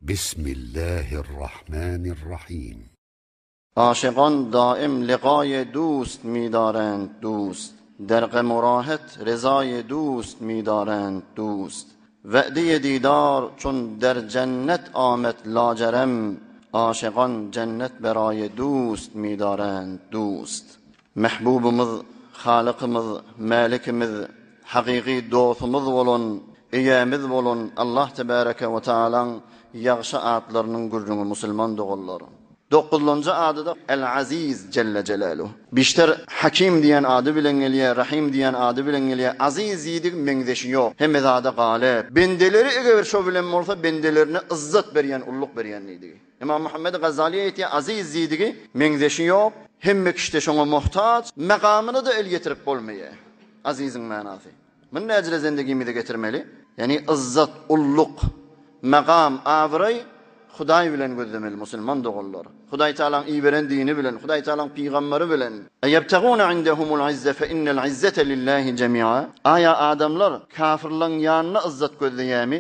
Bismillahirrahmanirrahim. Aşygan daim ligaýy dust midarend dust, Der gem-u rahet rezaýy dust midarend dust. We'deýi didar çun der jennet amet lajerem, Aşygan jennet beraýy dust midarend dust. Mähbubymyz, Halykymyz, Mälikimiz, hakyky dostumyz bolan, Eýämiz bolan Allah Tebäreke we Taalaň ýagşy atlarynyň gürrüňi musulman doganlar. Dokuzlanjy ady-da El-Aziz Jelle Jelaluh. Bişter Hakim diýen ady bilen gelýär, Rahim diýen ady bilen gelýär. Aziz diýdigi meňzeşi ýok. Hemme zada galyp. Bendeleri eger şo bilen bolsa bendelerine yzzat berýän, ulluk berýän diýdigi. Ymam Muhammet Gazaly aýtýar, Aziz diýdigi, meňzeşi ýok, hemme kişi-de şoňa muhtaç, makamyna-da el ýetirip bolmaýar. Aziziň manasy. Muny näjele zendigimize getirmeli? Ýagny yzzat, ulluk, makam, abraý Hudaý bilen gözlemeli musulman doganlar. Hudaý Tagalaň iberen dini bilen, Hudaý Tagalaň pygamberi bilen. Eýebtaguna indehumul izze fe innel izzete lillahi jemia. Aýa adamlar kafirlaň ýanynda yzzat gözleýärmi?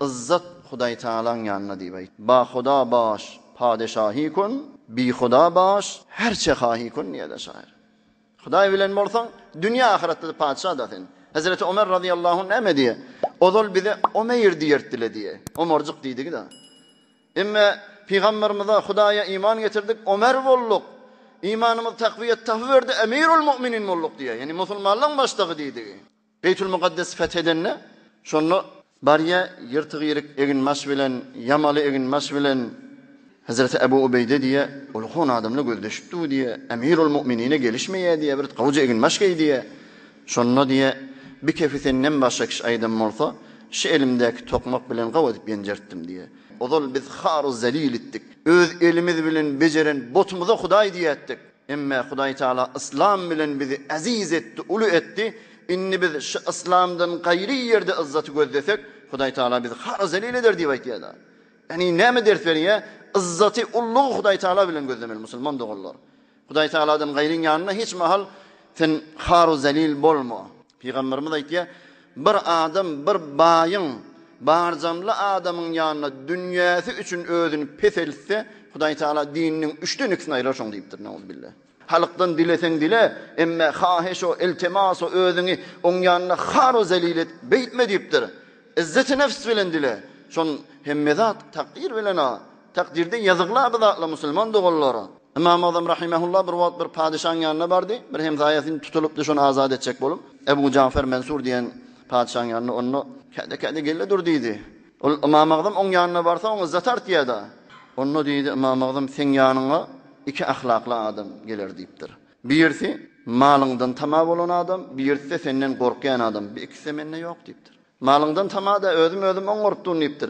Yzzat Hudaý Tagalaň ýanynda diýip aýt. Ba Huda baş, padeşahi kun, bi Huda baş, her çe hahi kun diýýär-de şahyr. Hudaý bilen bolsaň, dünýä ahyratda-da patyşa-da sen. Hezreti Omer razyýallahu anh näme diýýär? Ozal bize Omeýr diýertdile diýýär. Omarjyk diýdigi-de. Emme pygamberimize, Hudaýa iman getirdik, Omer bolduk. Imanymyz takwiýet tapyberdi, Emirul Mu'minin bolduk diýýär. Ýagny musulmanlaryň başlygy diýdigi. Beýtülmukaddesi feth edende, şonda barýa ýyrtyk-ýirik eginbaş bilen, ýamaly eginbaş bilen Hezreti Ebu Ubeýde diýýä, Ulkan adamla gözleşip dur diýýä, Emirul Mu'minine gelişmeýä diýýä, bir gowja eginbaş geý diýýä. Şonda diýýä, Bir kefi senden başga kişi aýdan bolsa, şu elimdäki tokmak bilen gaw edip ýenjertdim diýýä. Ozal biz har-u zelil itdik. Öz elimiz bilen bejeren botumyza Hudaý diýätdik. Emme Hudaý Taala yslam bilen bizi eziz etdi, uly etdi. Indi biz şu yslamdan gaýry ýerde yzzaty gözlesek, Hudaý Taala bizi har zelil eder diýip aýtýar-da. Ýagny näme ders berýär? Yzzaty, ullugy Hudaý Taala bilen gözlemeli musulman doganlar. Hudaý Taaladan gaýryň ýanynda hiç mahal sen har zelil bolma. Pygamberimiz aýtýar, Bir adam bir baýyň, barjamly adamyň ýanynda dünýäsi üçin özüni peseltse, Hudaý Tagala dininiň üçden ikisini aýrar şoň diýipdir, neuzubilla. Halykdan dileseň dile, emme haheş-o, iltimas-o özüňi oň ýanynda har-u zelil et, beýtme diýipdir. Izzeti nefs bilen dile. Şon hemme zat takdyr bilen-a. Takdyrda ýazygla bu zatlar musulman doganlar. Ymam Agzam rahimehullah bir wagt bir padyşaň ýanyna bardy. Bir hemsaýasy tutulypdy şony azat etjek bolup. Ebu Jafer Mensur diýen padyşaň ýanyna onda käde-käde gelle dur diýdi. Ol Ymam Agzam oň ýanyna barsa oň yzzaty artýada. Onda diýdi Ymam Agzam seň ýanyňa iki ahlakly adam geler diýipdir. Birisi malyňdan tama bolan adam, birisi-de senden gorkýan adam. Bu ikisi-de mende ýok diýipdir. Malyňdan tama-da, özüm özüm oňňurtdun diýipdir.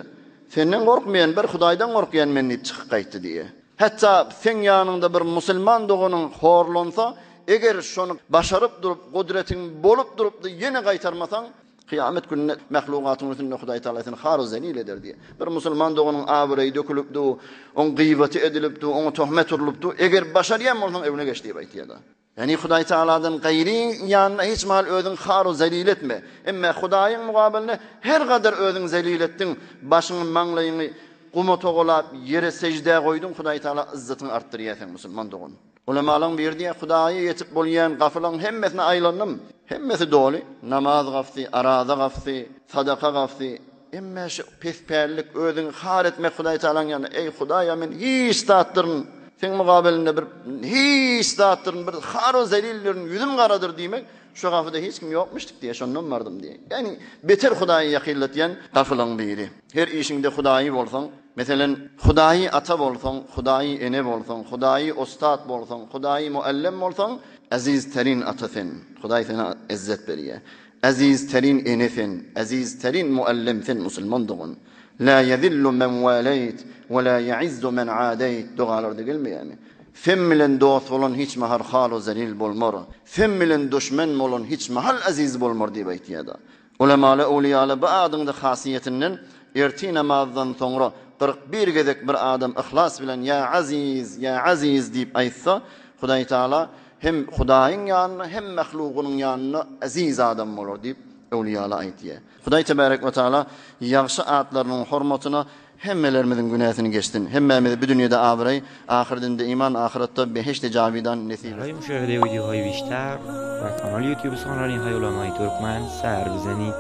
Senden gorkmaýan, bir Hudaýdan gorkýan men diýip çykyp gaýtdy diýýär. Hatda seň ýanyňda bir musulman doganyň horlansa, eger şony başaryp durup, gudretiň bolup durup-da ýene gaýtarmasaň, kyýamet gününde mahlugatyň üstünde Hudaý Tagala seni har-u zelil eder diýýär. Bir musulman doganyň abraýy dökülip dur, oň gyýbaty edilip dur, oňa töhmet urlup dur, eger başarýan bolsaň öňüne geç diýip aýtýar-da. Ýagny Hudaý Tagaladan gaýryň ýanynda hiç mahal özüňi har-u zelil etme. Emme Hudaýyň mugabylynda her gadar özüňi zelil etdiň, başyňy, maňlaýyňy guma togalap, ýere seždä goýduň, Hudaý Tagala yzzatyňy artdyrýar seň musulman dogan. Ulemalaň biri diýýär, Hudaýa ýetip bolýan gapylaň hemmesine aýlandym. Hemmesi doly, namaz gapysy, araza gapysy, sadaka gapysy. Emme şu pespällik, özüňi har etmek Hudaý Tagalaň ýanynda, Eý, Hudaý-a, men hiç zatdyryn, Seň mugabelinde bir hiç zatdyryn, bir har-u zelildirin, ýüzüm garadyr diýmek, şu gapyda hiç kim ýokmuşdyk diýýär, şondan bardym diýýär. Ýagny, beter Hudaýa ýakynlatýan gapylaň biri. Her işiňde Hudaýy bolsaň, meselem, Hudaýy ata bolsaň, Hudaýy ene bolsaň, Hudaýy ussat bolsaň, Hudaýy muallem bolsaň, eziz terin ata sen, Hudaý seni ezzet berýär. Eziz terin ene sen, eziz terin muallem sen musulman dogan. La ýezillu men waleýt we la ýeizzu men adeýt dogalarda gelmeýärmi? Sen bilen dost bolan hiç mahal halu zelil bolmar. Sen bilen duşmen bolan hiç mahal eziz bolmar diýip aýtýarda. Ulemaly öwliýaly bu adyňda hasiýetinden erti namazdan soňra 41 gezek bir adam yhlas bilen ýa aziz ýa aziz diýip aýtsa Hudaý Taala Hem Hudaýyň ýanynda, hem mahlugynyň ýanynda eziz adam bolar diýip, öwliýalar aýdýar. Hudaý tebarek we taala ýagşy atlarynyň hormatyna. Hemmelerimiziň günäsini geçsin. Hemmämize bu dünýede abraý, ahyrdinde iman, ahyratda behişdi jawidan nesip برای etsin. مشاهده ویدیوهای بیشتر و کانال یوتیوب سخنرانی های علمای ترکمن سر بزنید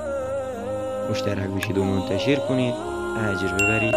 مشترک بشید و منتشر کنید اجر ببرید.